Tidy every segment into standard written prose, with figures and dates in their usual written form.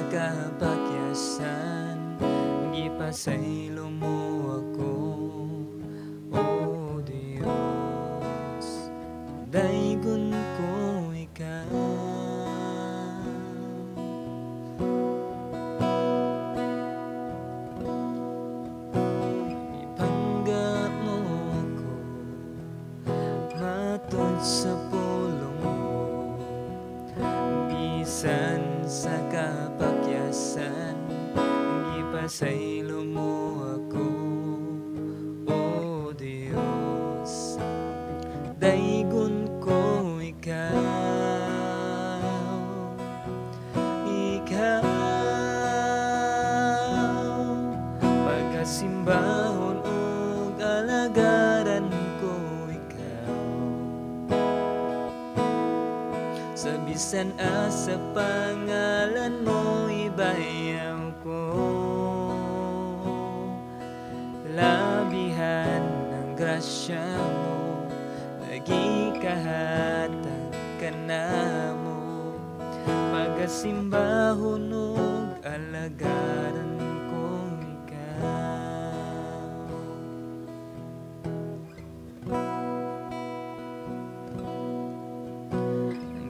kapakyasan, gipasaylo mo ako, O Dios. Daygon ko ikaw. Ipangga mo ako matud sa pulong mo, bisan sa kapakyasan, gipasaylo mo ako, O Dios. Daygon ko ikaw, ikaw. Pagkasimbahon ug alagaran ko ikaw, sa bisan asa pangalan mo ibayaw ko. Labihan ng grasya mo, nagikahatag ka na mo. Pagkasimbahon ug alagaran ko ikaw.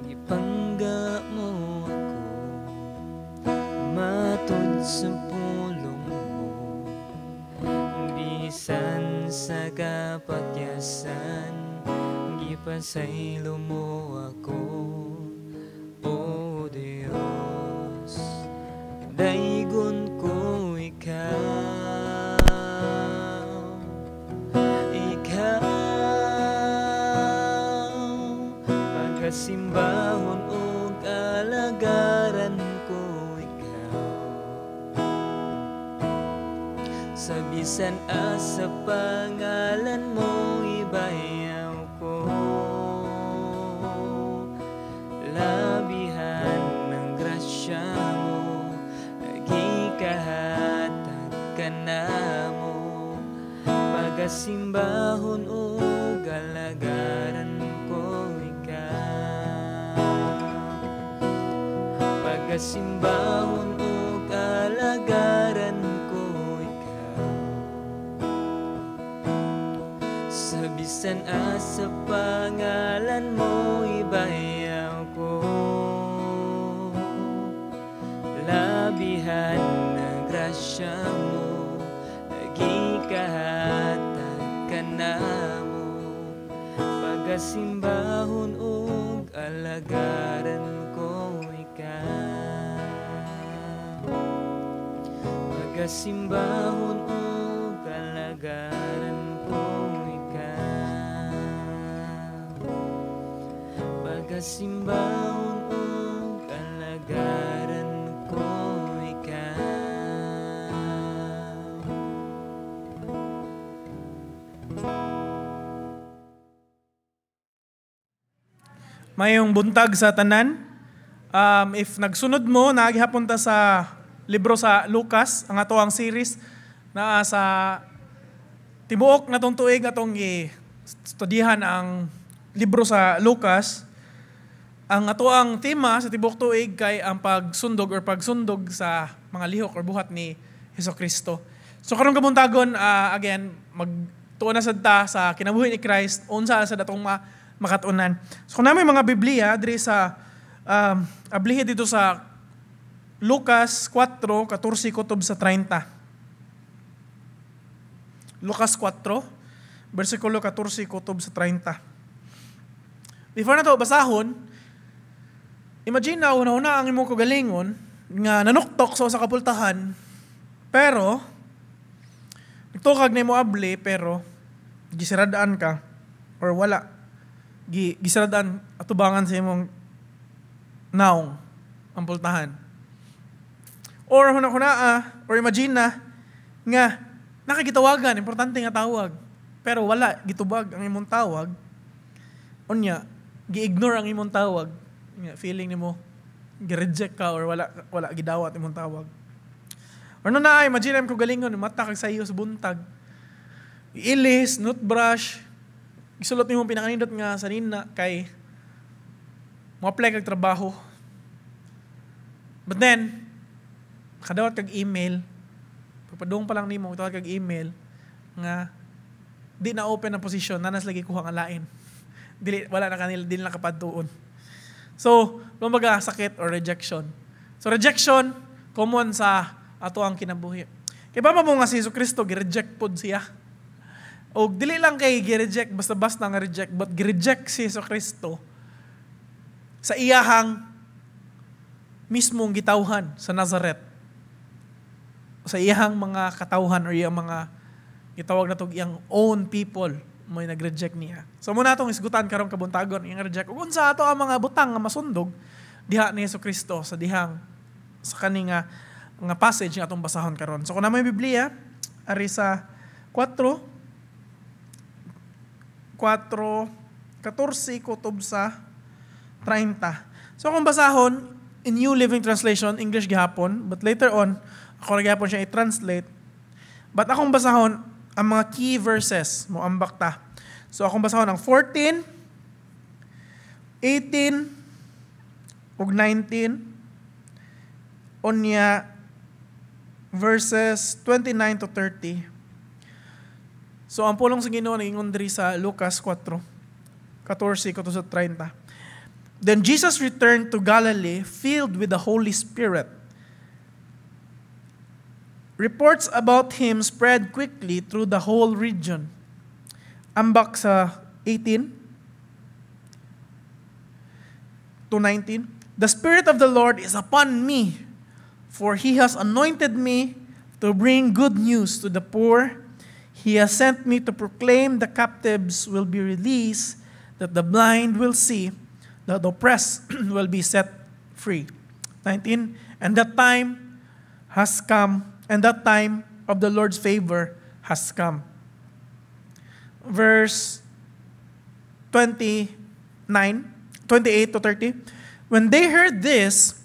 Gipangga mo ako matud sa pulong mo, bisan sa kapakyasan, gipasaylo mo ako, O Dios. Daygon ko ikaw, ikaw. Pagkasimbahon ug alagaran ko ikaw, sa bisan asa pangalan mo ibayaw ko. Labihan ng grasya mo, nagikahatag ka na mo. Pagkasimbahon ug alagaran ko ikaw. Pagkasimbahon ug alagaran ko ikaw, sa bisan asa pangalan mo ibayaw ko. Labihan ng grasya mo, nagikahatag ka na mo. Pagkasimbahon ug alagaran ko ikaw. Pagkasimbahon ug alagaran ko ikaw. Pagkasimbahon ug alagaran ko ikaw. Mayong buntag sa tanan. If nagsunod mo, nagihapon ta sa libro sa Lucas, ang ato ang series naa sa tibuok na tong tuig atong gi-studihan ang libro sa Lucas. Ang ato ang tema sa tibuok tuig kay ang pagsundog or pagsundog sa mga lihok or buhat ni Hesukristo. So karong kabuntagon, again, magtuon na sad ta sa kinabuhi ni Christ, unsa sa datong makatunan. So kung namin mga Biblia diri sa ablihi dito sa Lucas 4, 14 kutob sa 30. Lucas 4, versikulo 14 kutob sa 30. Before na to basahon, imagine na una-una ang imong kagalingon nga nanuktok sa usa ka pultahan, pero nagtukag na imo abli pero gisiradaan ka or wala. Gisiradaan atubangan sa imong naong ang pultahan. Or huna-hunaa, or imagine na nga nakagitawagan, importante nga tawag, pero wala gitubag ang imong tawag. Unya, gi-ignore ang imong tawag. Nga feeling nimo gi-reject ka or wala gidawat imong tawag. Or no na, imagine ko galingon mata kag sayo sa buntag. Ilis, toothbrush, gisulot nimo pinakanindot nga sanina kay mo-apply kag trabaho. But then, Nakadawat kag email, pagpadung pa lang nimo, tawag kag email nga di na open ang position, nanas lagi kuha nga lain. Dili, wala na kanila, dili na kapadtuon. So, kumbaga, sakit or rejection. So, rejection, common sa ato ang kinabuhi. Kay pa mo nga si Hesus Kristo, gi-reject pod siya. O dili lang kay gi-reject, basta-basta nga reject, but gi-reject si Hesus Kristo sa iyahang mismong gitawhan sa Nazaret. Sa iyahang mga katawhan or iyang mga gitawag na tog iyang own people may nag-reject niya. So muna atong isgutan karong kabuntagon iyang reject. Ug unsa ato ang mga butang nga masundog diha ni Hesus Kristo sa dihang sa kani nga nga passage nga atong basahon karon. So kung na may Biblia, ari sa 4, 4, 14 kutob sa 30. So kung basahon in New Living Translation, English gihapon, but later on ako ra gihapon siya i-translate. But akong basahon ang mga key verses mo ambak ta. So akong basahon ang 14, 18 ug 19, unya verses 29 to 30. So ang pulong sa Ginoo nagingon diri sa Lucas 4, 14 kutob sa 30. Then Jesus returned to Galilee, filled with the Holy Spirit. Reports about him spread quickly through the whole region. Ambak sa 18 to 19. The Spirit of the Lord is upon me, for He has anointed me to bring good news to the poor. He has sent me to proclaim the captives will be released, that the blind will see, that the oppressed will be set free. 19. And that time has come, and that time of the Lord's favor has come. Verse 29, 28 to 30. When they heard this,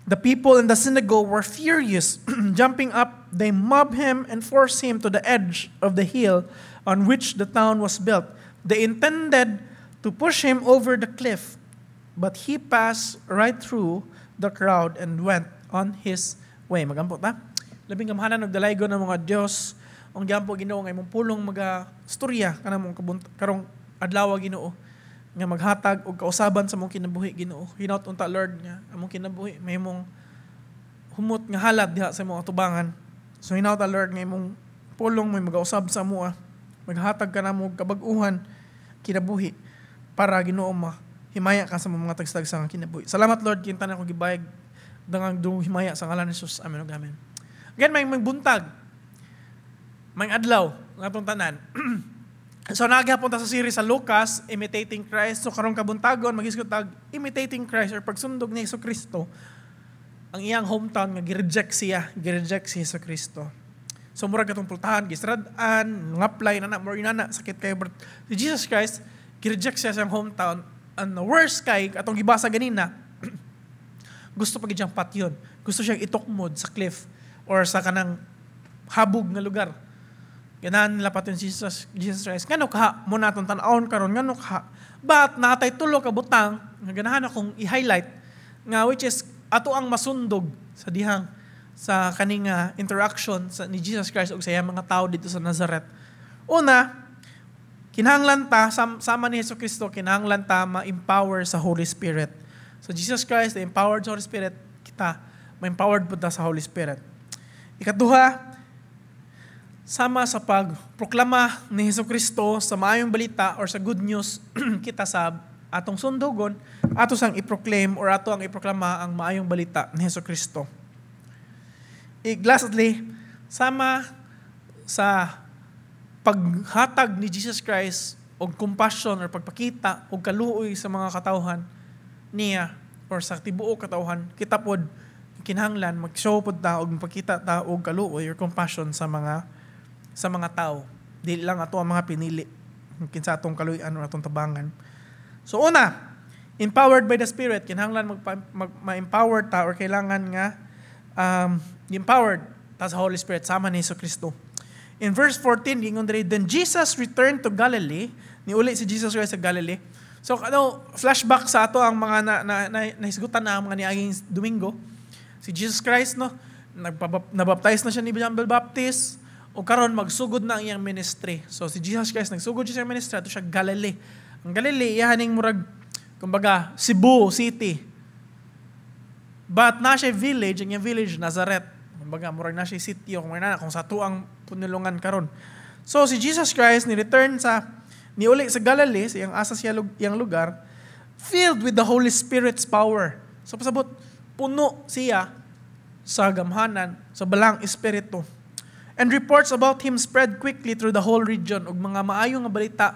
the people in the synagogue were furious. Jumping up, they mobbed him and forced him to the edge of the hill on which the town was built. They intended to push him over the cliff, but he passed right through the crowd and went on his way. Magampo ta. Labing gamhanan og dalaygon ng mga Dios, ang giampo, Ginoo, nga imong pulong maga storya kanang mong karong adlaw, Ginoo, nga maghatag og kausaban sa mong kinabuhi, Ginoo. Hinaut unta, Lord, nga among kinabuhi mahimong humot nga halad diha sa imong atubangan. So hinaut, Lord, nga imong pulong may magausab sa amoa, maghatag ka namo og kabag-uhan kinabuhi para, Ginoo, ma himaya ka sa mga tagsa nga kinabuhi. Salamat, Lord, kinta na ko gibayag dangang dung himaya sa ngalan ni Jesus. Amen ug amen. Again, may buntag. May adlaw nga atong tanan. So nagyapon ta sa series sa Lucas, Imitating Christ. So karong kabuntagon, magisgot tag Imitating Christ or pagsundog ni Hesus Kristo ang iyang hometown nga gi-reject siya, gi-reject si Hesus Kristo. So murag katong pultahan, gisrad-an, ngaplay na na, more inana, sakit kayo. But si Jesus Christ, gi-reject siya sa iyang hometown. And the worst kay, atong gibasa ganina, gusto pa gid siyang patyon. Gusto siyang itukmod sa cliff or sa kanang habog nga lugar. Ganahan nila patyon si Jesus Christ. Ngano kaha mo natong tan-awon karon, ngano kaha? But natay tulo ka butang nga ganahan akong i-highlight nga which is ato ang masundog sa dihang sa kaning interaction sa ni Jesus Christ ug sa iyang mga tao dito sa Nazareth. Una, kinahanglan ta sama ni Hesus Kristo, kinahanglan ta ma-empower sa Holy Spirit. So Jesus Christ, the empowered sa Holy Spirit, kita ma-empowered pud ta sa Holy Spirit. Ikaduha, sama sa pagproklama ni Hesus Kristo sa maayong balita or sa good news, kita sa atong sundugon, ato sang i-proclaim or ato ang iproklama ang maayong balita ni Hesus Kristo. Lastly, sama sa paghatag ni Jesus Christ og compassion or pagpakita og kaluoy sa mga katawhan niya or sa tibuok katawhan, kita pod kinahanglan mag-show pod ta og magpakita ta og kaluoy or compassion sa mga tao. Dili lang ato ang mga pinili kinsa atong kaluy-an or atong tabangan. So una, empowered by the Spirit, kinahanglan ma-empowered ta or kailangan nga empowered ta sa Holy Spirit sama ni Hesus Kristo. In verse 14, gingon diri, "Then Jesus returned to Galilee." Niuli si Jesus Christ sa Galilee. So ano, flashback sa ato ang mga na, na, na nahisgutan na ang mga niaging Domingo. Si Jesus Christ, no, Nabaptize na siya ni John the Baptist, o karon magsugod na ang iyang ministry. So si Jesus Christ nagsugod siya sa ministry ato siya Galilee. Ang Galilee iyahaning murag kumbaga Cebu City. But na siya village, ang iyang village Nazareth. Kumbaga murag na siya sitio kung na kung sa tuang punulungan karon. So si Jesus Christ ni return sa niuli sa Galilee, sa iyang asa siya iyang lugar, filled with the Holy Spirit's power. So pasabot puno siya sa gamhanan sa Balaang Espiritu. And reports about him spread quickly through the whole region, ug mga maayo nga balita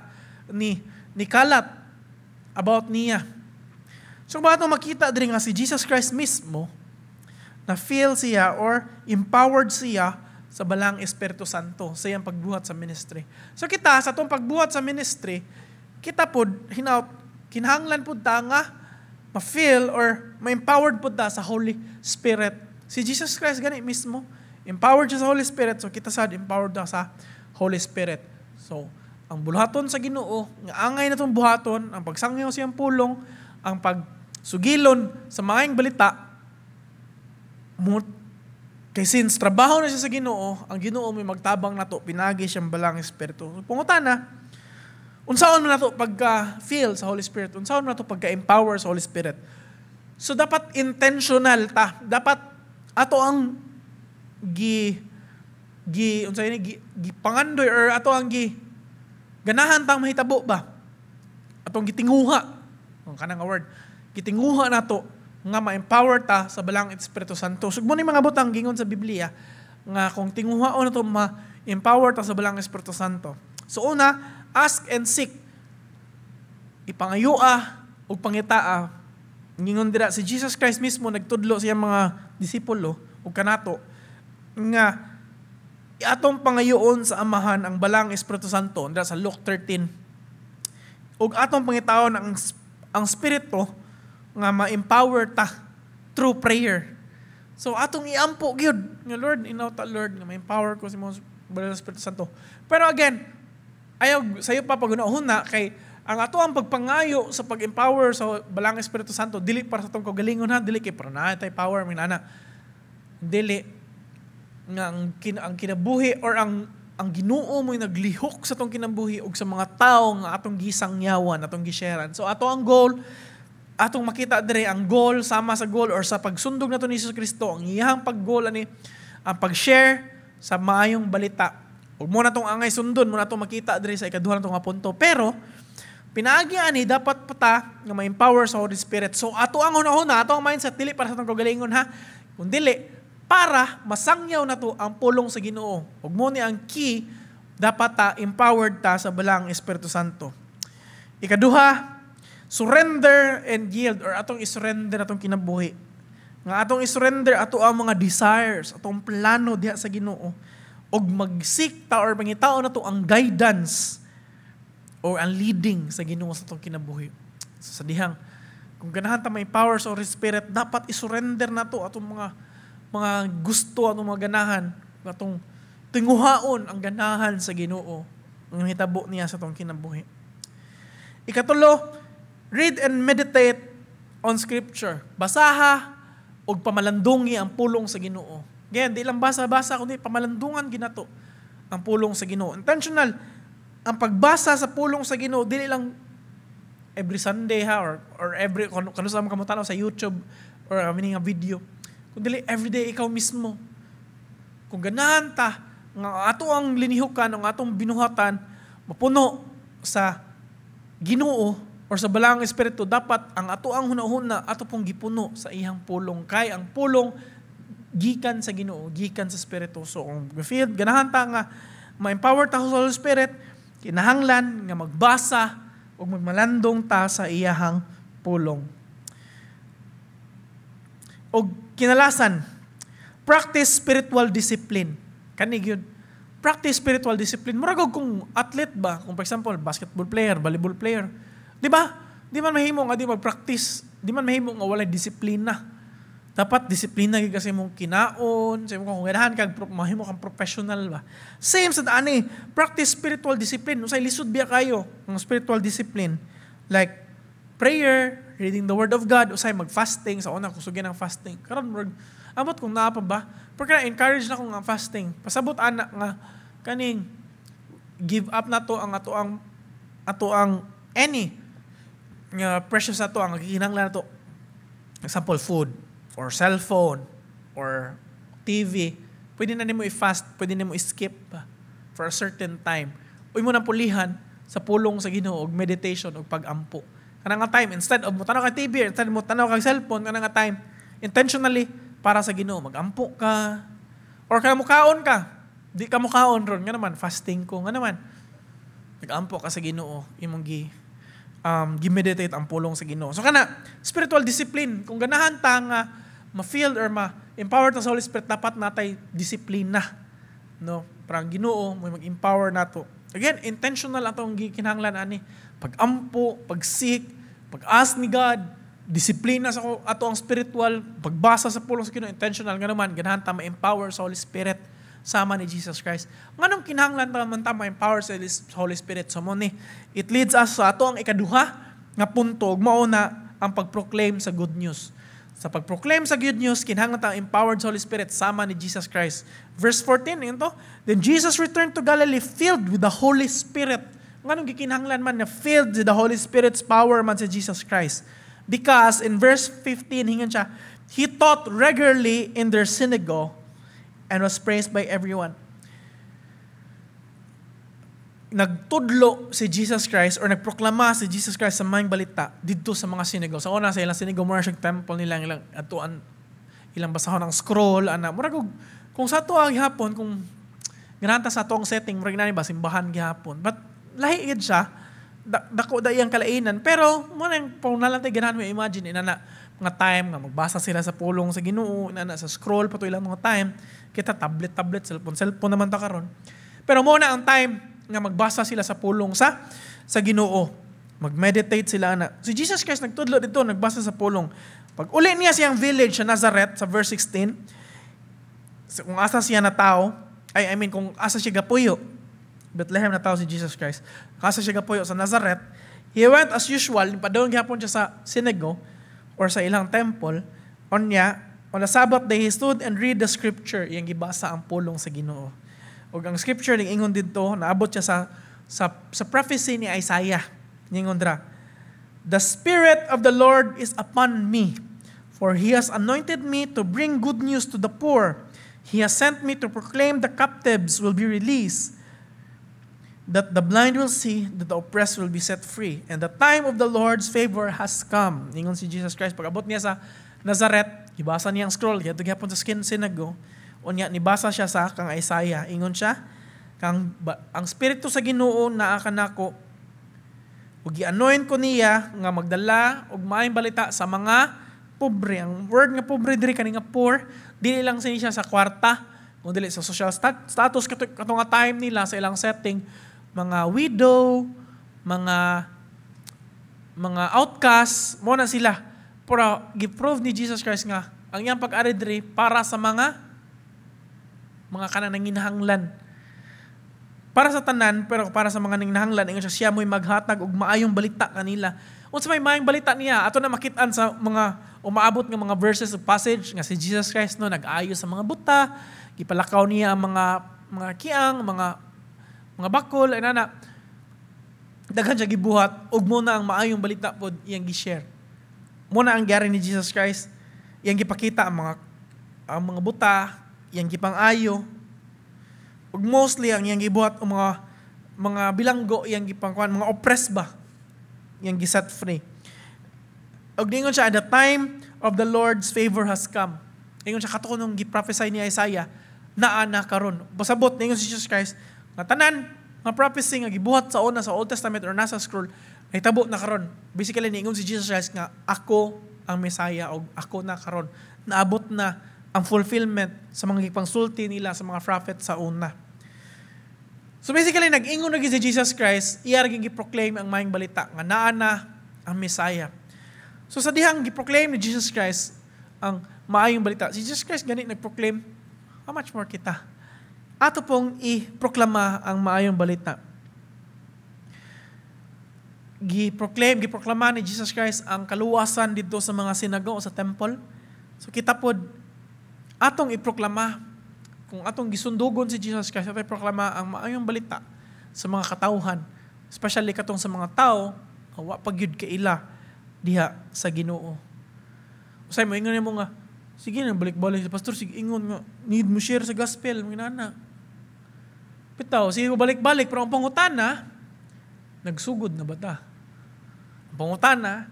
ni nikalat about niya. So ba makita diri nga si Jesus Christ mismo na feel siya or empowered siya sa Balaang Espiritu Santo sa iyang pagbuhat sa ministry. So kita sa atong pagbuhat sa ministry, kita pod hinaut kinahanglan pod ta nga ma-feel or ma-empowered pod ta sa Holy Spirit. Si Jesus Christ gani mismo empowered siya sa Holy Spirit, so kita sad empowered na sa Holy Spirit. So, ang buluhaton sa Ginoo, nga angay na tong buhaton, ang pagsangyaw siyang pulong, ang pagsugilon sa maayong balita, mo, kay since trabaho na siya sa Ginoo, ang Ginoo may magtabang nato pinagi siyang Balaang Espiritu. So, pangutana, unsaon man nato pagka-feel sa Holy Spirit? Unsaon man nato pagka-empower sa Holy Spirit? So dapat intentional ta. Dapat ato ang gi gi unsa ini gi, gipangandoy or ato ang gi ganahan tang mahitabo ba, atong gitinguha ang kanang word, gitinguha nato nga ma-empower ta sa Balaang Espiritu Santo. So mo ni mga butang gingon sa Biblia nga kung tinguhaon nato, ma-empower ta sa Balaang Espiritu Santo. So una, ask and seek, ipangayua ug pangitaa. Ngingon dira si Jesus Christ mismo, nagtudlo sa iyang mga disipulo ug kanato nga atong pangayoon sa Amahan ang Balaang Espiritu Santo dira sa Luke 13, ug atong pangitaon ang Espiritu nga ma-empower ta through prayer. So atong iampo gyud nga, "Lord, inaw ta, Lord, nga ma-empower ko sa imong Balaang Espiritu Santo." Pero again, ayaw sayo pa paghuna kay ang ato ang pagpangayo sa pag-empower sa Balaang Espiritu Santo dili para sa atong kaugalingon ha, dili kay para naa tay power minana. Dili nga ang kinabuhi or ang Ginoo mo'y naglihok sa atong kinabuhi ug sa mga tao nga atong gisangyawan, atong gisharean. So ato ang goal, atong makita dire ang goal sama sa goal or sa pagsundog nato ni Jesus Kristo, ang iyang pag-goal ani ang pag-share sa maayong balita. Ug mo na tong angay sundon, mo na tong makita dire sa ikaduha natong nga punto. Pero pinaagi ani dapat pa ta nga ma-empower sa Holy Spirit. So ato ang hunahuna, ato ang mindset, dili para sa atong kaugalingon ha. Kun dili para masangyaw nato ang pulong sa Ginoo. Ug mo ni ang key, dapat ta empowered ta sa Balaang Espiritu Santo. Ikaduha, surrender and yield or atong isurrender atong kinabuhi. Nga atong isurrender ato ang mga desires, atong plano diha sa Ginoo, ug mag-seek ta or pangitaon nato ang guidance or ang leading sa Ginoo sa atong kinabuhi. So, sa dihang kung ganahan ta may power sa Holy Spirit, dapat isurrender nato atong mga gusto, atong mga ganahan, atong tinguhaon ang ganahan sa Ginoo ang hitabo niya sa atong kinabuhi. Ikatulo, read and meditate on Scripture. Basaha ug pamalandungi ang pulong sa Ginoo. Again, di lang basa-basa kundi pamalandungan ginato ang pulong sa Ginoo. Intentional ang pagbasa sa pulong sa Ginoo, dili lang every Sunday ha or every kung kano sa mga kamutanaw sa YouTube or kami nga video. Kung dili everyday ikaw mismo. Kung ganahan ta nga ato ang linihukan, ang atong binuhatan mapuno sa Ginoo or sa Balaang Espiritu, dapat ang ato ang hunahuna ato pong gipuno sa iyang pulong, kay ang pulong gikan sa Ginoo, gikan sa Espiritu. So kung feel ganahan ta nga ma-empower ta sa Holy Spirit, kinahanglan nga magbasa ug magmalandong ta sa iyahang pulong. Og kinalasan, practice spiritual discipline. Kani gyud. Practice spiritual discipline. Murag og kung athlete ba, kung for example, basketball player, volleyball player. Di ba? Di man mahimo nga di mag-practice, di man mahimo nga walay disiplina. Dapat disiplina gyud kasi mong kinaon, sa imong kung ganahan kag mahimo kang professional ba. Same sa ani, practice spiritual discipline. Unsay lisod biya kayo ang spiritual discipline? Like prayer, reading the Word of God, usay mag-fasting sa una kusugin ang fasting. Karon murag Ambot kung naa pa ba. Pero encourage na ko nga fasting. Pasabot ana nga kaning give up na to ang ato ang any nga precious ato ang gikinahanglan nato. Example, food or cellphone or TV. Pwede na nimo i-fast, pwede nimo i-skip for a certain time. Uy mo na pulihan sa pulong sa Ginoo og meditation og pag-ampo. Kanang nga time, instead of mo tanaw kay TV, instead mo tanaw kay cellphone, kanang nga time intentionally para sa Ginoo, magampo ka or kana mukaon ka. Di ka mukaon ron nga naman fasting ko nga naman. Nagampo ka sa Ginoo, imong gi-meditate ang pulong sa Ginoo. So kana spiritual discipline, kung ganahan ta nga ma-feel or ma-empower ta sa Holy Spirit, dapat natay disiplina. No? Parang Ginoo mo mag-empower nato. Again, intentional atong gikinahanglan ani. Pag-ampo, pag-seek, pag-ask ni God, disiplina sa ato ang spiritual, pagbasa sa pulong sa Ginoo, intentional nga naman ganahan ta ma-empower sa Holy Spirit sama ni Jesus Christ. Nganong kinahanglan ta man ta ma-empower sa Holy Spirit? So mo ni, it leads us sa ato ang ikaduha nga punto ug mao na ang pag-proclaim sa good news. Sa pag-proclaim sa good news, kinahanglan ta empowered sa Holy Spirit sama ni Jesus Christ. Verse 14, yun to. "Then Jesus returned to Galilee filled with the Holy Spirit." Nganong gikinahanglan man na filled with the Holy Spirit's power man si Jesus Christ? Because in verse 15, hingan siya, "He taught regularly in their synagogue and was praised by everyone." Nagtudlo si Jesus Christ or nagproklama si Jesus Christ sa maayong balita didto sa mga synagogue. Sa una, sa ilang synagogue, mura siyang temple nila, ilang atuan, ilang basahon ang scroll ana. Mura kung sa ato ang gihapon, kung ganahan ta sa atong setting, murag nani ba simbahan gihapon. But lahi gid siya, dako da iyang kalainan, pero mo nang na lang tay ganahan mo imagine inana mga time nga magbasa sila sa pulong sa Ginoo, inana sa scroll pa to ilang mga time. Kita tablet tablet, cellphone cellphone naman ta karon. Pero mo na ang time nga magbasa sila sa pulong sa Ginoo. Mag-meditate sila ana. Si Jesus Christ nagtudlo dito, nagbasa sa pulong. Pag uli niya siyang village sa Nazareth sa verse 16, so kung asa siya na tao, ay, I mean, kung asa siya gapuyo, Bethlehem na tao si Jesus Christ. Kung asa siya gapuyo sa Nazareth, he went as usual, padung gihapon siya sa synagogue or sa ilang temple, onya, on the Sabbath day he stood and read the scripture, iyang gibasa ang pulong sa Ginoo. Ug ang scripture ning ingon didto, naabot siya sa prophecy ni Isaiah. Ningon dra, "The Spirit of the Lord is upon me, for He has anointed me to bring good news to the poor. He has sent me to proclaim the captives will be released, that the blind will see, that the oppressed will be set free, and the time of the Lord's favor has come." Ningon si Jesus Christ, pag abot niya sa Nazareth, gibasa niya ang scroll, giadto gihapon sa skin synagogue, unya nibasa siya sa kang Isaiah. Ingon siya, kang ang spirito sa Ginoo naa kanako, ug gi-anoint ko niya nga magdala og maayong balita sa mga pobre. Ang word nga pobre diri, kani nga poor, dili lang siya sa kwarta, kung dili sa social status kato nga time nila sa ilang setting, mga widow, mga outcast, mo na sila. Pero gi-prove ni Jesus Christ nga ang iyang pag-ari diri para sa mga kanang nanginahanglan. Para sa tanan, pero para sa mga nanginahanglan, ingon siya, siya mo'y maghatag og maayong balita kanila. Unsa may maayong balita niya? Ato na makit-an sa mga umaabot nga mga verses of passage nga si Jesus Christ, no, nag-ayo sa mga buta, gipalakaw niya ang mga kiang, mga bakol, ay nana. Daghan siya gibuhat ug mo na ang maayong balita pod iyang gi-share. Mo na ang gyari ni Jesus Christ, iyang gipakita ang mga buta, iyang gipang-ayo. Ug mostly ang iyang gibuhat ang mga bilanggo iyang gipangkuan, mga oppressed ba iyang giset free. Ug ningon siya, "The time of the Lord's favor has come." Ingon siya, kato nung gi-prophesy ni Isaiah, naa na karon. Pasabot ningon si Jesus Christ nga tanan nga prophecy nga gibuhat sa una sa Old Testament or nasa scroll nahitabo na karon. Basically, niingon si Jesus Christ nga ako ang Messiah og ako na karon. Naabot na ang fulfillment sa mga gipangsulti nila sa mga prophet sa una. So basically, nag-ingon na si Jesus Christ, iya ra gi-proclaim ang maayong balita nga naa na ang Messiah. So sa dihang gi-proclaim ni Jesus Christ ang maayong balita, si Jesus Christ gani nag-proclaim, how much more kita? Ato pong i-proklama ang maayong balita. Gi-proclaim, giproklama ni Jesus Christ ang kaluwasan dito sa mga synagogue o sa temple. So kita pod Atong iproklama, kung atong gisundugon si Jesus Christ, atong iproklama ang maayong balita sa mga katawhan, especially katong sa mga tao nga wa pa gyud kaila diha sa Ginoo. Usay mo ingon mo nga, sige na, balik-balik sa pastor, sige ingon nga need mo share sa gospel, mga nana. Bitaw, sige mo balik-balik, pero ang pangutana, nagsugod na ba ta? Ang pangutana,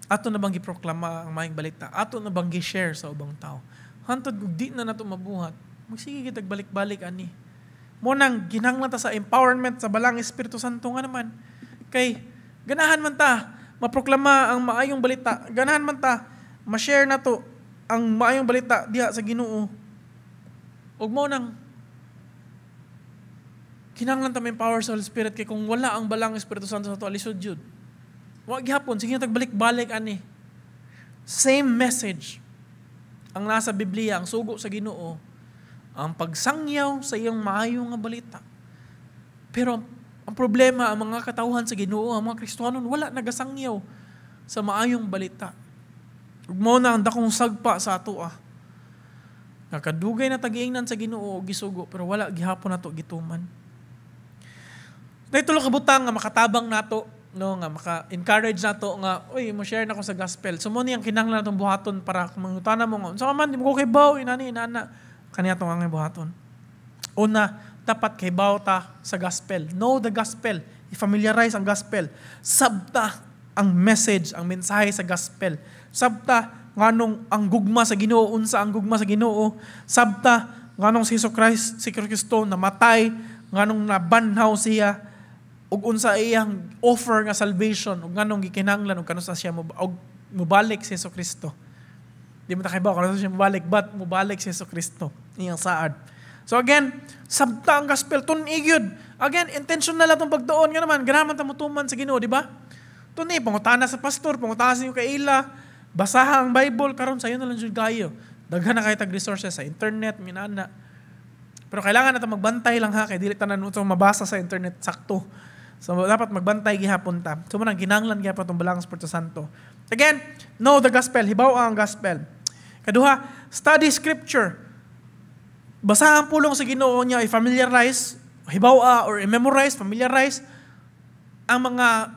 ato na bang giproklama ang maayong balita? Ato na bang gi-share sa ubang tao? Hantod kung di na nato mabuhat, magsige kitag balik-balik ani. Mao nang ginanglan ta sa empowerment sa Balaang Espiritu Santo nga naman. Kay ganahan man ta maproklama ang maayong balita, ganahan man ta ma-share nato ang maayong balita diha sa Ginoo. Ug mao nang kinahanglan ta ma-empower sa Holy Spirit, kay kung wala ang Balaang Espiritu Santo sa ato, lisod jud. Wa gihapon sige tag balik-balik ani. Same message ang nasa Biblia, ang sugo sa Ginoo, ang pagsangyaw sa iyang maayo nga balita. Pero ang problema, ang mga katawhan sa Ginoo, ang mga Kristohanon, wala nagasangyaw sa maayong balita. Ug mao na ang dakong sagpa sa ato ah. Nakadugay na tagiingnan sa Ginoo og gisugo, pero wala gihapon nato gituman. Dahil tulo ka butang nga makatabang nato, no, nga maka-encourage nato nga, uy, mo share na ko sa gospel. So mo niyang kinahanglan natong buhaton para kung mangutana mo nga, unsa ka man, di mo ko kibaw, inani, inana, kaniya tong ang buhaton. Una, dapat kibaw ta sa gospel. Know the gospel. I-familiarize ang gospel. Sabta ang message, ang mensahe sa gospel. Sabta nganong ang gugma sa Ginoo, unsa ang gugma sa Ginoo. Sabta nganong si Jesus Christ, si Kristo namatay, nganong nabanhaw siya, ug unsa iyang offer nga salvation, ug nganong gikinahanglan ug kanus-a siya mo og mobalik si Hesus Kristo. Di mo ta kahibaw kanus-a siya mobalik, but mobalik si Hesus Kristo iyang saad. So again, sabta ang gospel, tun-i gyud. Again, intentional atong pagtuon nga naman, ganahan man ta motuman sa Ginoo, di ba? Tun-i, pangutana sa pastor, pangutana sa inyong kaila, basaha ang Bible, karon sayo na lang jud kayo. Daghan na kay tag resources sa internet, minana. Pero kailangan nato magbantay lang ha, kay dili tanan utong mabasa sa internet sakto. So dapat magbantay gihapon ta. So mao nang kinahanglan gihapon atong Balaang Espiritu Santo. Again, know the gospel, hibaw ang gospel. Kaduha, study scripture. Basahan ang pulong sa Ginoo niya, i-familiarize, hibaw or i-memorize, familiarize ang mga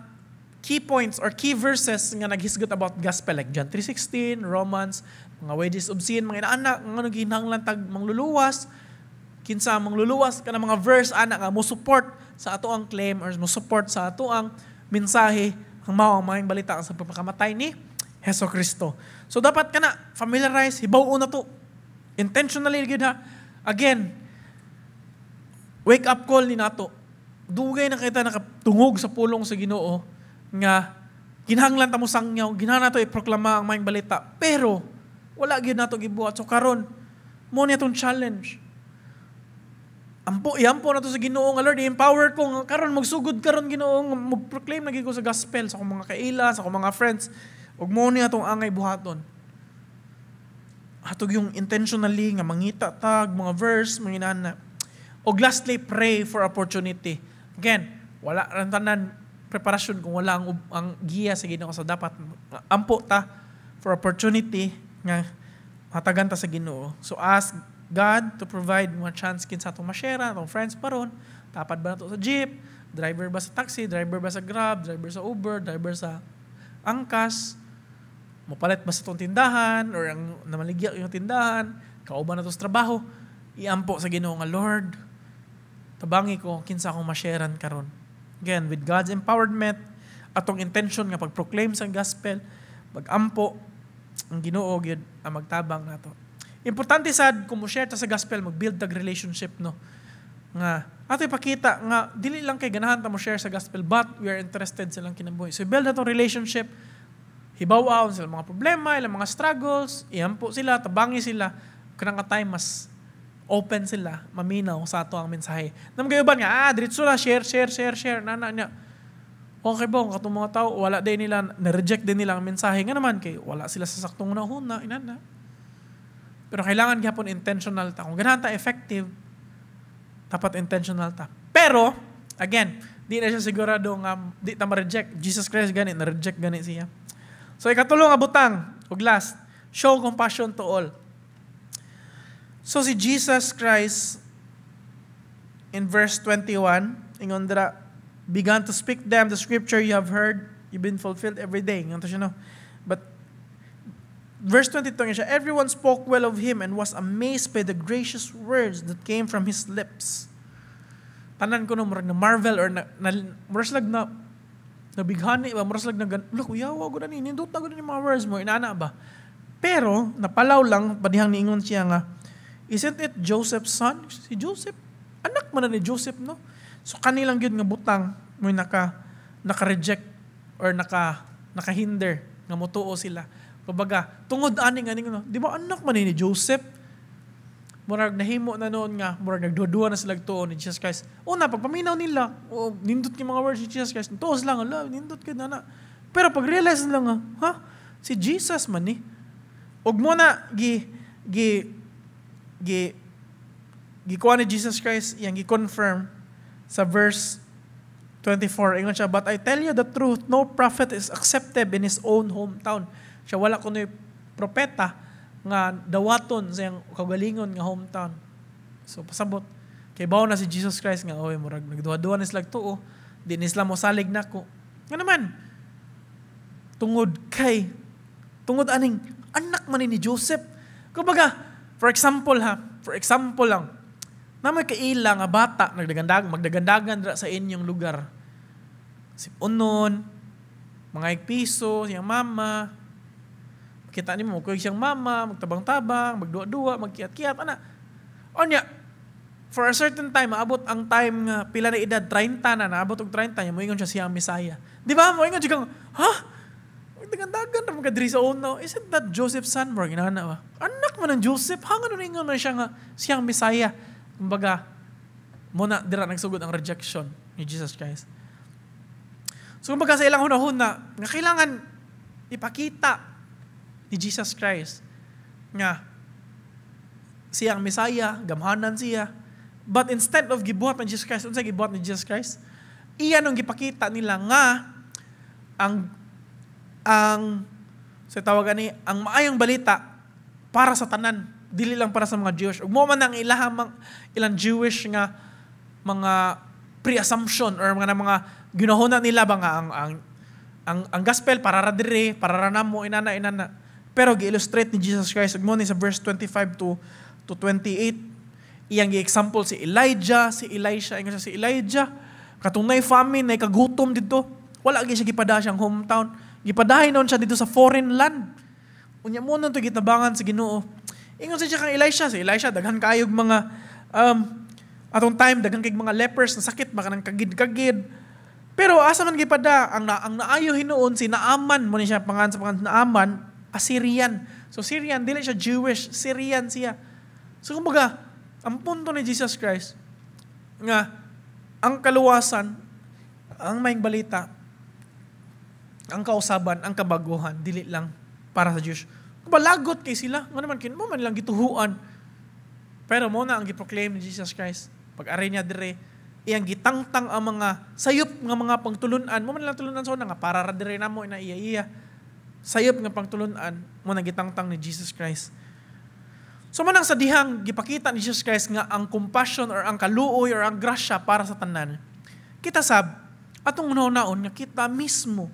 key points or key verses nga naghisgot about gospel like John 3:16, Romans, mga wages of sin, mga inaana, nga ano ginahanglan tag mangluluwas, kinsa ang mangluluwas, kana mga verse ana nga mo support sa ato ang claim or mo support sa ato ang mensahe ang mao ang maayong balita sa pagpakamatay ni Heso Kristo. So dapat kana familiarize, hibaw na to. Intentionally gyud ha. Again, wake up call ni nato. Dugay na kita nakatungog sa pulong sa Ginoo nga kinahanglan ta mo sangyaw, ginahanglan nato iproklama ang maayong balita. Pero wala gyud nato gibuhat. So karon, mo ni atong challenge. Ampo, iampo nato sa Ginoo nga, Lord, i-empower ko nga karon magsugod karon, Ginoo, nga mag-proclaim na gyud ko sa gospel sa akong mga kaila, sa akong mga friends. Ug mo ni atong angay buhaton. Atog yung intentionally nga mangita tag mga verse, mga inana. Og lastly, pray for opportunity. Again, wala ran tanan preparasyon kung wala ang giya sa Ginoo. So dapat ampo ta for opportunity nga hatagan ta sa Ginoo. So ask God to provide mga chance kinsa atong ma-share, atong friends paron, tapad ba nato sa jeep, driver ba sa taxi, driver ba sa Grab, driver sa Uber, driver sa Angkas, mopalit ba sa itong tindahan or ang namaligya yung tindahan, kauban na to sa trabaho, iampo sa Ginoo nga, Lord, tabangi ko kinsa akong ma-sharean karon. Again, with God's empowerment, atong intention nga pag-proclaim sa gospel, pag-ampo, ang Ginoo gyud ang magtabang nato. Importante sad kung mo share ta sa gospel, mag-build tag relationship, no. Nga ato ipakita nga dili lang kay ganahan ta mo share sa gospel, but we are interested sa ilang kinabuhi. So build atong relationship, hibaw sila mga problema, ilang mga struggles, iampo sila, tabangi sila, kanang nga time mas open sila, maminaw sa ato ang mensahe. Nam gayo nga, diretso na, share, share, share, share, nana niya. Okay ba, kung katong mga tao, wala din nila, na-reject din nila ang mensahe. Nga naman, kay wala sila sa saktong unahuna, inana. Pero kailangan gihapon intentional ta. Kung ganahan ta effective, dapat intentional ta. Pero, again, di na siya sigurado nga di ta ma-reject. Jesus Christ gani, na-reject gani siya. So, ikatulo nga butang, ug last, show compassion to all. So si Jesus Christ in verse 21, ingon dira, began to speak them the scripture you have heard, you've been fulfilled every day. Ingon to siya, no? But verse 22 nga siya, everyone spoke well of him and was amazed by the gracious words that came from his lips. Tanan ko no, murag na marvel or na murag slag na nabighani ba, murag slag na look, uyawa ko na ni, nindot na ko na ni mga words mo, inana ba? Pero, napalaw lang, padihang niingon siya nga, "Isn't it Joseph's son?" Si Joseph, anak man na ni Joseph, no? So kanilang gyud nga butang mo naka-reject or naka-hinder nga motuo sila. Kumbaga, tungod ani nga no, di ba anak man ni Joseph? Murag nahimo na noon nga murag nagduha na sila tuo ni Jesus Christ. Una pagpaminaw nila, o nindot kay mga words ni Jesus Christ, tuo sila nga, "Ala, nindot kay nana." Pero pag realize nila nga, ha, si Jesus man ni. Ug mo na gi gi gi gikuha ni Jesus Christ iyang gi-confirm sa verse 24. Ingon siya, "But I tell you the truth, no prophet is accepted in his own hometown." Siya wala kuno'y propeta nga dawaton sa iyang kaugalingon nga hometown. So pasabot, kay bawo na si Jesus Christ nga, oy, murag nagduha-duha ni sila tuo, di ni sila mosalig nako. Nga naman, tungod aning anak man ni Joseph. Kumbaga, for example ha, for example lang, na may kaila nga bata nagdagandag magdagandagan dira sa inyong lugar. Si unon, mga piso, siyang mama, kita nimo mo siyang mama, magtabang-tabang, magduwa-duwa, magkiat-kiat, ana. Onya, for a certain time, maabot ang time nga pila na edad, 30 na, naabot og 30, niya, moingon siya siya ang Messiah. Di ba? Moingon siya kang, "Ha? Magdagandagan na mga diri sa una. Isn't that Joseph's son?" Murag inana ba? Anak man ng Joseph, hangano ningon man siya nga siyang Messiah? Kumbaga, mo na dira nagsugod ang rejection ni Jesus Christ. So kumbaga sa ilang hunahuna, nga kailangan ipakita ni Jesus Christ nga siya ang Messiah, gamhanan siya. But instead of gibuhat ni Jesus Christ, unsa gibuhat ni Jesus Christ? Iya nung gipakita nila nga ang sa tawagan ni ang maayong balita para sa tanan, dili lang para sa mga Jewish. Ug mo man ang ilahang ilang Jewish nga mga pre-assumption or mga ginahuna nila ba nga ang gospel para ra diri, para ra namo, inana inana. Pero gi-illustrate ni Jesus Christ ug mo ni sa verse 25 to 28, iyang gi-example si Elijah, si Elisha, ingon siya si Elijah katong nay famine, nay kagutom dito, wala gyud siya gipada siyang hometown. Gipadahin noon siya dito sa foreign land. Unya mo nun to gitabangan sa Ginoo. Ingon siya kang Elisha, si Elisha daghan kayog mga atong time daghan kay mga lepers na sakit baka nang kagid-kagid. Pero asa man gipada ang naayo hinuon si Naaman mo ni siya pangan sa pangan Naaman, Assyrian. So Syrian dili siya Jewish, Syrian siya. So kumbaga, ang punto ni Jesus Christ nga ang kaluwasan, ang maayong balita, ang kausaban, ang kabaguhan, dili lang para sa Jewish. Kumbaga, lagot kay sila, nga naman kin mo man lang gituhuan. Pero mo na ang giproclaim ni Jesus Christ. Pag ari niya dire, iyang gitangtang ang mga sayop nga mga pangtulunan. Mo man lang tulunan sa una nga para ra dire namo ina iya iya. Sayop nga pangtulunan mo na gitangtang ni Jesus Christ. So manang sa dihang gipakita ni Jesus Christ nga ang compassion or ang kaluoy or ang grasya para sa tanan. Kita sab atong naon nga kita mismo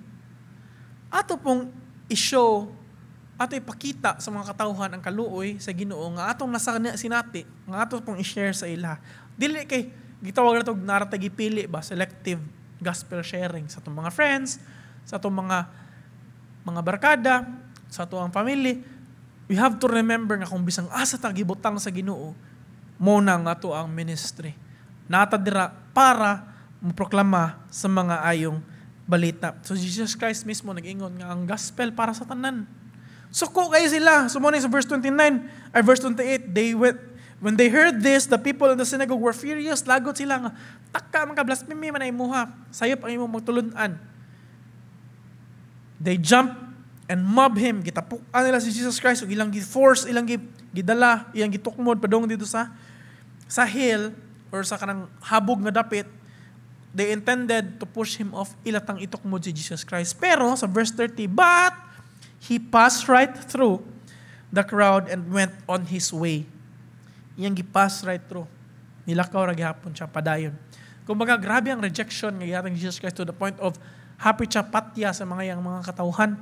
ato pong i-show, ato ipakita sa mga katawhan ang kaluoy sa Ginoo nga atong nasa sinati, nga ato pong i-share sa ila. Dili kay gitawag na to narata gipili ba, selective gospel sharing sa atong mga friends, sa atong mga barkada, sa atong family. We have to remember nga kung bisang asa ta gibutang sa Ginoo, mo na nga ato ang ministry. Nata dira para moproklama sa mga ayong balita. So Jesus Christ mismo nag-ingon nga ang gospel para sa tanan. Suko kayo sila. So mo sa verse 29 ay verse 28, they went when they heard this, the people in the synagogue were furious. Lagot sila nga, "Taka man ka, blasphemy man ay imuha. Sayop ang imong magtulunan." They jump and mob him. Gitapukan nila si Jesus Christ ug ilang gi-force, ilang gidala, iyang gitukmod padung dito sa hill or sa kanang habog nga dapit. They intended to push him off, ilatang itukmod si Jesus Christ. Pero sa verse 30, but he passed right through the crowd and went on his way. Iyang gipass right through. Nilakaw ra gihapon siya padayon. Kumbaga, grabe ang rejection nga gihatag ni Jesus Christ to the point of happy siya patya sa mga iyang mga katawhan.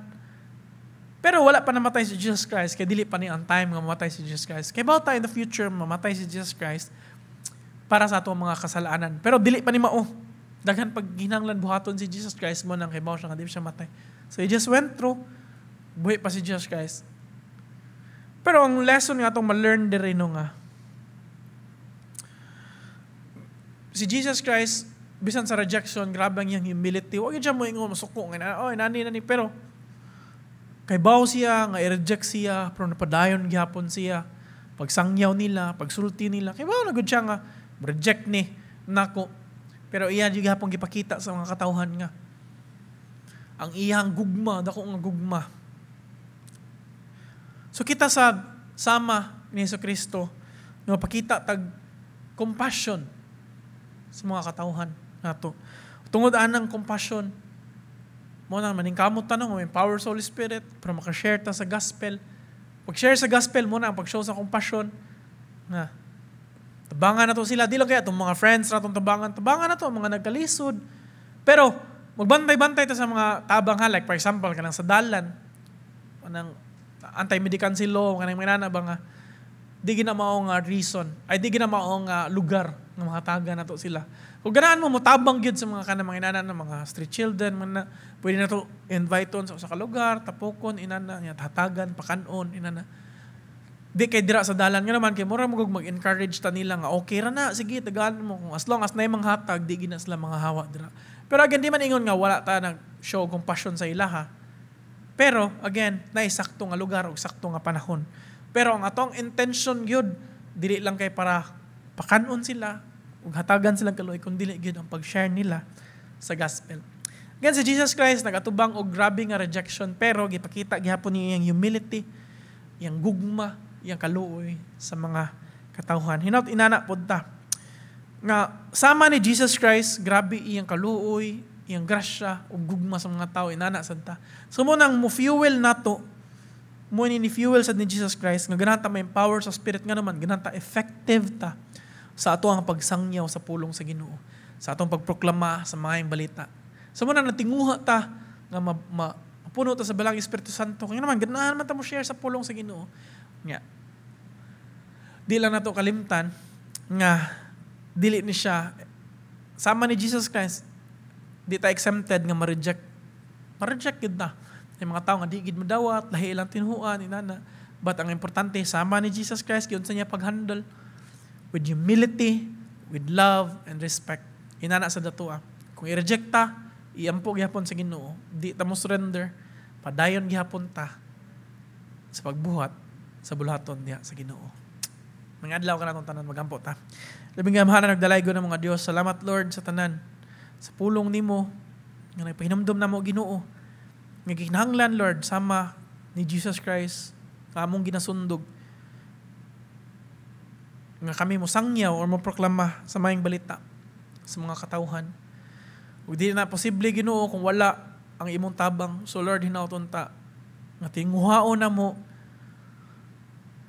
Pero wala pa namatay si Jesus Christ, kay dili pa ni ang time nga mamatay si Jesus Christ. Kay bawta in the future mamatay si Jesus Christ para sa atong mga kasalanan. Pero dili pa ni mao. Daghan pag ginanglan buhaton si Jesus Christ mo nang kay siya nga di siya matay. So he just went through, buhi pa si Jesus Christ. Pero ang lesson nga atong ma-learn diri no nga si Jesus Christ bisan sa rejection, grabe ang iyang humility. Wag siya mo ingon masuko nga oh nani nani, pero kay baw siya nga i-reject siya, pero napadayon gihapon siya. Pagsangyaw nila, pagsulti nila, kay baw na gud siya nga reject ni nako. Pero iya gyud gihapon gipakita sa mga katawhan nga ang iyang gugma, dako nga gugma. So kita sa sama ni Jesucristo nga mapakita tag compassion sa mga katawhan nato. Tungod anang compassion, mo na maningkamot ta no, empower sa Holy Spirit para makashare ta sa gospel. Pag-share sa gospel mo na ang pag-show sa compassion nga tabangan na to sila, di lang kaya itong mga friends na itong tabangan, tabangan na to mga nagkalisod. Pero magbantay-bantay ta sa mga tabang ha, like for example kanang sa dalan, kanang anti-medicancy law, kanang mga nana ba nga di gina mao nga reason, ay di gina mao nga lugar nga mahatagan nato sila. Kung ganahan mo motabang gyud sa mga kanang mga inana ng mga street children, man na, pwede na to invite on sa usa ka lugar, tapokon inana nya hatagan, pakanon inana. Di kay dira sa dalan nga naman kay mura mo mag-encourage ta nila nga okay ra na, sige tagaan mo kung as long as naay manghatag di gina sila mga hawa dira. Pero again di man ingon nga wala ta nag show compassion sa ila ha. Pero again, naay sakto nga lugar ug sakto nga panahon. Pero ang atong intention gyud dili lang kay para pakanon sila ug hatagan silang kaluoy, kun dili gyud ang pag-share nila sa gospel. Again, si Jesus Christ nagatubang og grabe nga rejection, pero gipakita gihapon niya iyang humility, iyang gugma, iyang kaluoy sa mga katawhan. Hinaut inana pod ta nga sama ni Jesus Christ, grabe iyang kaluoy, iyang grasya ug gugma sa mga tao, inana sad ta. So mo nang mo fuel nato, mo ni fuel sad ni Jesus Christ nga ganahan ta ma-empower sa Spirit, nga naman ganahan ta effective ta sa ato ang pagsangyaw sa pulong sa Ginoo, sa atong pagproklama sa maayong balita. So mo na natinguha ta nga mapuno ta sa Balang Espiritu Santo. Kaya naman ganahan man ta mo share sa pulong sa Ginoo. Nga di lang nato kalimtan nga dili ni siya sama ni Jesus Christ, di ta exempted nga ma-reject. Ma-reject gid na. Yung mga tao nga di gid madawat, lahi ilang tinuhuan, inana. But ang importante, sama ni Jesus Christ, giunsa niya pag-handle with humility, with love, and respect. Inana sa datua. Kung i-reject ta, iampo gihapon sa Ginoo, di ta mo surrender, padayon gihapon ta sa pagbuhat sa buluhaton diha sa Ginoo. Mga adlaw ka natong tanan, magampo ta. Labing gamhanan nagdalaygo ng mga Dios. Salamat Lord sa tanan, sa pulong nimo nga nagpahinumdom namo Ginoo. Nga gikinahanglan Lord sama ni Jesus Christ nga among ginasundog nga kami mosangyaw or moproklama sa maayong balita sa mga katawhan. Ug di na posible Ginoo kung wala ang imong tabang. So Lord, hinauton ta nga tinguhaon namo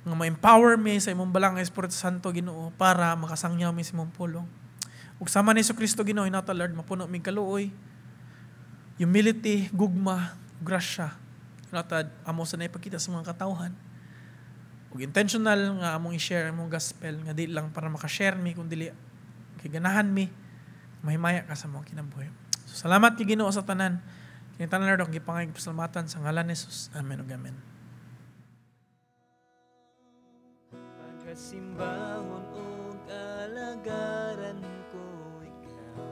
nga ma-empower mi sa imong balang Espiritu Santo Ginoo para makasangyaw mi sa imong pulong. Ug sama ni Jesucristo Ginoo, hinauton Lord, mapuno mi kaluoy, humility, gugma, grasya. Hinauton amo sa naipakita sa mga katawhan. Ug intentional nga among i-share among gospel nga di lang para makashare mi kun dili kay ganahan mi mahimaya ka sa mga kinabuhi. So salamat kay Ginoo sa tanan. Kini tanan Lord akong gipangayong pasalamatan sa ngalan ni Jesus. Amen ug amen. Pagkasimbahon ug alagaran ko ikaw,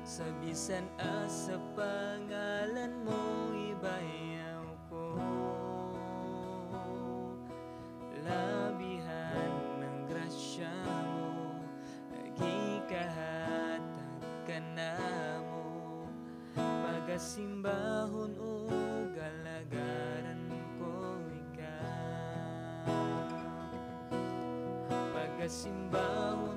sa bisan asa pangalan mo ibayaw ko. Labihan ng grasya mo, nagikahatag ka na mo. Pagasimbahon ug alagaran ko ikaw. Pagasimbahon